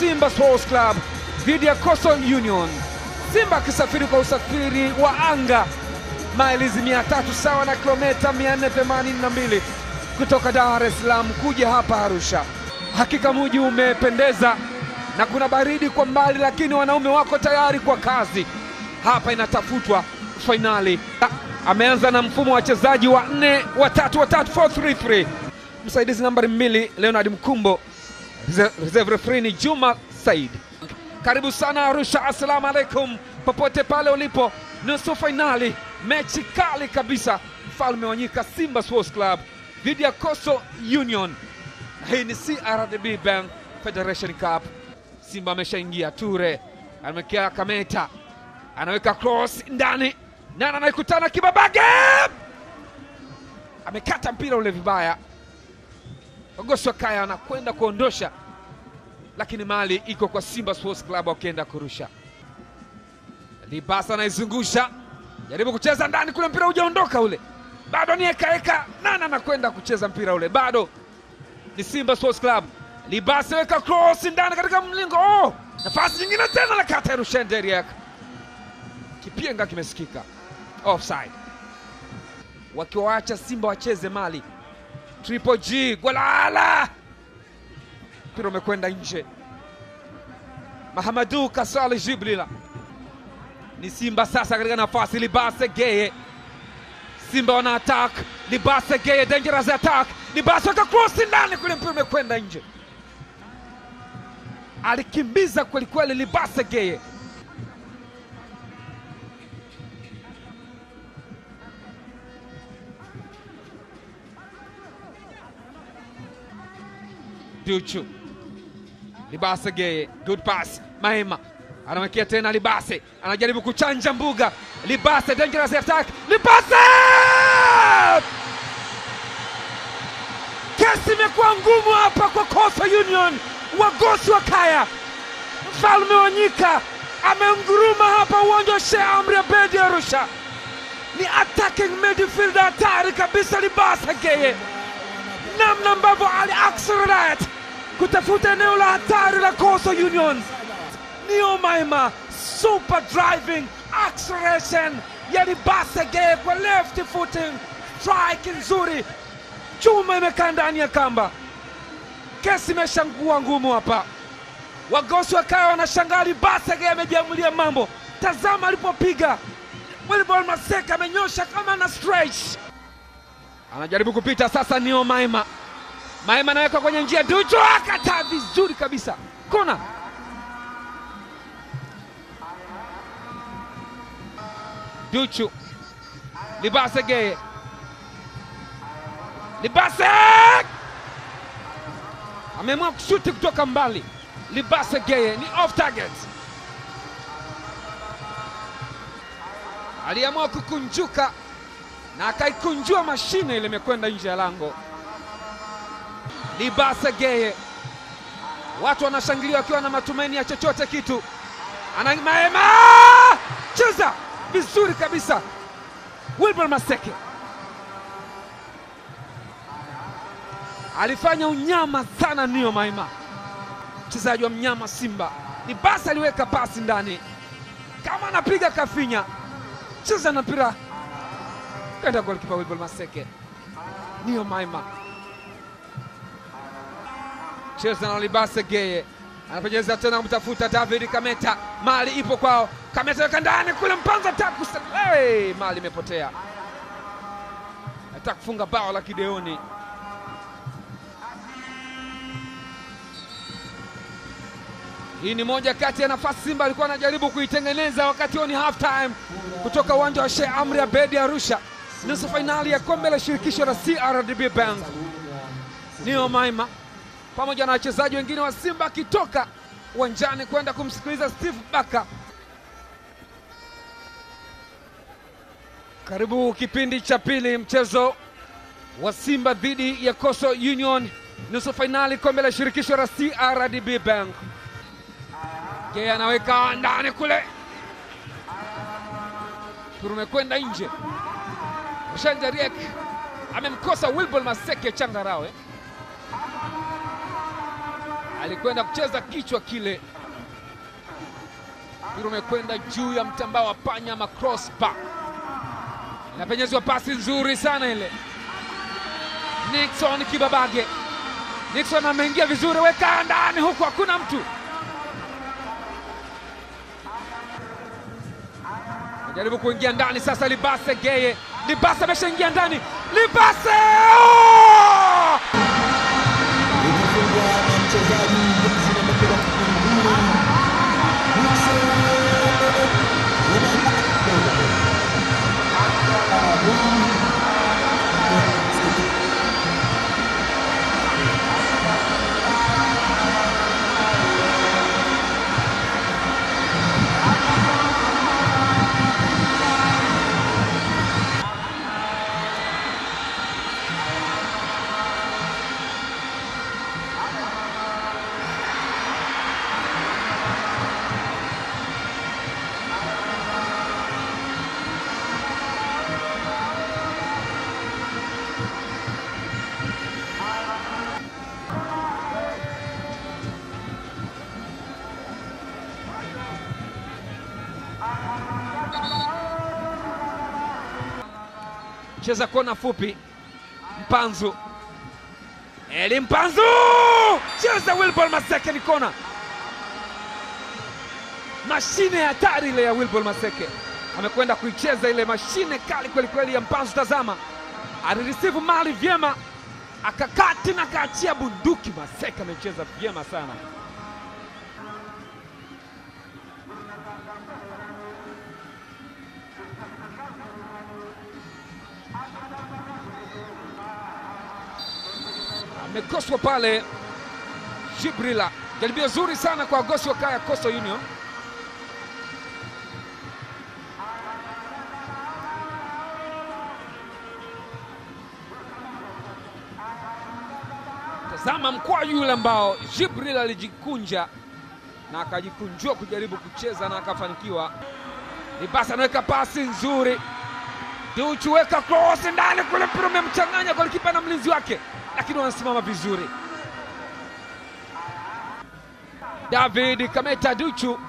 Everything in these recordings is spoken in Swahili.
Simba Sports Club dhidi ya Coastal Union. Simba akisafiri kwa usafiri wa anga maili 300 sawa na kilomita 482 kutoka Dar es Salaam kuja hapa Arusha. Hakika mji umependeza na kuna baridi kwa mbali, lakini wanaume wako tayari kwa kazi. Hapa inatafutwa fainali. Ameanza na mfumo wa wachezaji wa 4 3 3 4 3 3. Msaidizi nambari 2 Leonard Mkumbo, reserve referee ni Juma Said. Karibu sana Arusha, assalamu alaikum popote pale ulipo. Nusu fainali, mechi kali kabisa, mfalme wa nyika Simba Sports Club dhidi ya Coastal Union. Hii ni CRDB Bank Federation Cup. Simba ameshaingia, Ture amekea Kameta, anaweka cross ndani, nana anaikutana Kibabage, amekata mpira ule vibaya. Wagosi Kaya anakwenda kuondosha, lakini mali iko kwa Simba Sports Club wakienda kurusha. Libasa anaizungusha, jaribu kucheza ndani kule, mpira hujaondoka ule, bado ni eka eka, nana anakwenda kucheza mpira ule, bado ni Simba Sports Club. Libasa weka cross ndani katika mlingo, oh, nafasi nyingine tena la kata Rushen Deriak, kipenga kimesikika, offside. Wakiwaacha Simba wacheze mali. Triple G Gwalala, mpira umekwenda nje. Mahamadou Kasali Jibrila. Ni Simba sasa katika nafasi, Libase Geye. Simba wana attack, Libase Geye, dangerous attack. Libase weka cross ndani kule, mpira umekwenda nje. Alikimbiza kweli kweli Libase Geye. Duchu, Libase Geye, good pass. Maema anamwekea tena Libase, anajaribu kuchanja mbuga. Libase, dangerous attack. Libase! Kesi imekuwa ngumu hapa kwa Coastal Union. Wagosi wa Kaya, mfalme wa nyika amenguruma hapa uwanja wa Sheikh Amri Abeid Arusha. Ni attacking midfielder hatari kabisa Libase Geye, namna ambavyo ali accelerate kutafuta eneo la hatari la Coastal Union. Neo Maema, super driving acceleration ya Libase Geye kwa left footing, strike nzuri, chuma imekaa ndani ya kamba. Kesi imeshangua ngumu hapa. Wagosi wa Kaya wanashangaa, Libase Geye amejiamulia mambo. Tazama alipopiga, Wilbon Maseka amenyosha kama na stretch. Anajaribu kupita sasa Neo Maema. Maema anaweka kwenye njia, Duchu akataa vizuri kabisa. Kona. Duchu, Libase Geye, Libase ameamua kushuti kutoka mbali. Libase Geye ni off target. Aliamua kukunjuka na akaikunjua mashine ile, imekwenda nje ya lango. Libase Geye, watu wanashangilia wakiwa na matumaini ya chochote kitu. Ana Maema, cheza vizuri kabisa. Wilbur Maseke alifanya unyama sana. Neo Maema, mchezaji wa mnyama Simba. Libase aliweka pasi ndani kama anapiga kafinya, cheza na mpira kaenda goalkeeper Wilbur Maseke. Neo Maema cheza na Libase Geye, anapojeza tena kumtafuta David Kameta, mali ipo kwao. Kameta weka ndani kule, Mpanza taku, hey, mali imepotea. Anataka kufunga bao la kideoni. Hii ni moja kati ya nafasi Simba alikuwa anajaribu kuitengeneza wakati huo ni half time kutoka uwanja wa Sheikh Amri Abeid Arusha, nusu fainali ya kombe la shirikisho la CRDB Bank. Neo Maema pamoja na wachezaji wengine wa Simba akitoka uwanjani kwenda kumsikiliza Steve Baka. Karibu kipindi cha pili, mchezo wa Simba dhidi ya Coastal Union, nusu fainali kombe la shirikisho la CRDB Bank. Geye anaweka ndani kule, tumekwenda nje. Shandariek amemkosa Wilbon Maseke changarawe. Alikwenda kucheza kichwa kile. Mpira umekwenda juu ya mtambao wa panya ama crossbar. Inapenyezwa pasi nzuri sana ile. Nixon Kibabage. Nixon ameingia vizuri, weka ndani huku hakuna mtu. Anajaribu kuingia ndani sasa Libase Geye. Libase ameshaingia ndani. Libase! Oh! Cheza kona fupi. Mpanzu. Eli Mpanzu! Cheza Wilbol Maseke ni kona. Mashine ya hatari ile ya Wilbol Maseke. Amekwenda kuicheza ile mashine kali kweli kweli ya Mpanzu. Tazama. Alireceive mali vyema. Akakati na kaachia bunduki. Maseke amecheza vyema sana. Amekoswa pale Jibrila. Jaribio zuri sana kwa Agosti Wakaya Coastal Union. Tazama mkwaju yule ambao Jibrila alijikunja na akajikunjua kujaribu kucheza na akafanikiwa. Libasa anaweka pasi nzuri. Duchu weka cross ndani kule, mpira umemchanganya golikipa na mlinzi wake, lakini wanasimama vizuri. David Kameta Duchu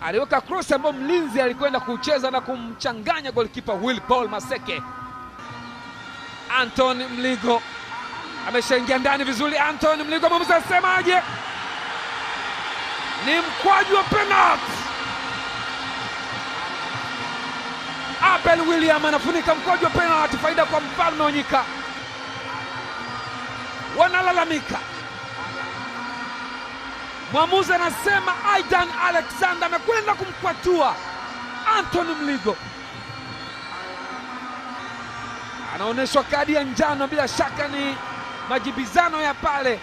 aliweka cross ambayo mlinzi alikwenda kucheza na kumchanganya golikipa Will Paul Maseke. Anton Mligo ameshaingia ndani vizuri. Anton Mligo, mwamuzi asemaje? Ni mkwaju wa penalty. Abel William anafunika mkwaju wa penalty, faida kwa Mfalme wa Nyika. Wanalalamika. Mwamuzi anasema Aidan Alexander amekwenda kumkwatua Anton Mligo. Anaonyeshwa kadi ya njano, bila shaka ni majibizano ya pale.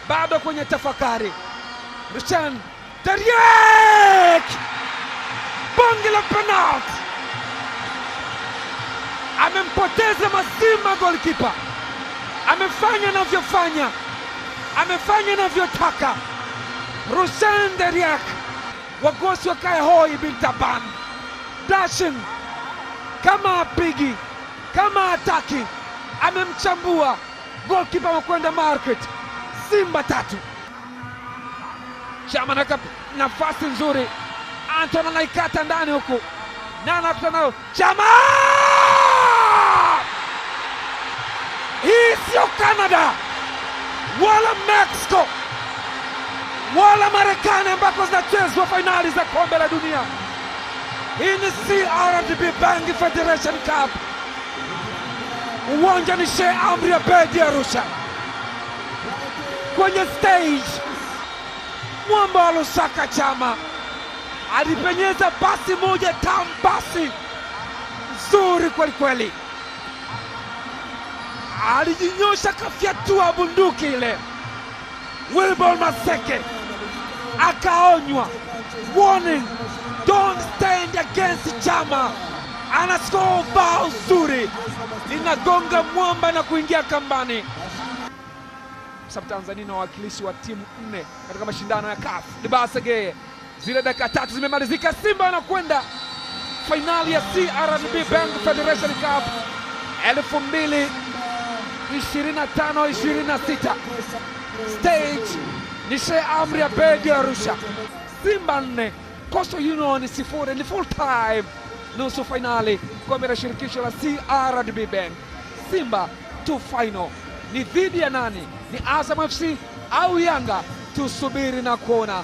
Bado kwenye tafakari. Rushan Deriek! Bonge la penalty. Amempoteza mazima goalkeeper. Amefanya anavyofanya. Amefanya anavyotaka. Rushan Deriek. Wagosi wakae hoi bin Taban. Dashing. Kama apigi, kama ataki. Amemchambua goalkeeper amekwenda market. Simba 3. Chama anaweka nafasi nzuri. Anton anaikata ndani huku. Na anakutana nayo Chama! Hii sio Canada wala Mexico wala Marekani ambako zinachezwa finali za kombe la dunia. Hii ni CRDB Bank Federation Cup. Uwanja ni Sheikh Amri Abeid Arusha. Kwenye stage mwamba wa Lusaka Chama alipenyeza pasi moja tamu, pasi nzuri kweli kweli. Alijinyosha kafyatua bunduki ile. Wilbol Maseke akaonywa, warning, don't stand against Chama. Anascore bao zuri, linagonga mwamba na kuingia kambani. Sababu Tanzania na wawakilishi wa timu 4 katika mashindano ya CAF. Libasa Geye, zile dakika 3 zimemalizika, Simba anakwenda finali ya CRDB Bank Federation Cup 2025-26. Stage ni Sheikh Amri Abeid Arusha. Simba 4 Coastal Union 0. Ni full time, nusu fainali kombe la shirikisho la CRDB Bank. Simba to final ni dhidi ya nani? Ni Azam FC au Yanga? Tusubiri na kuona.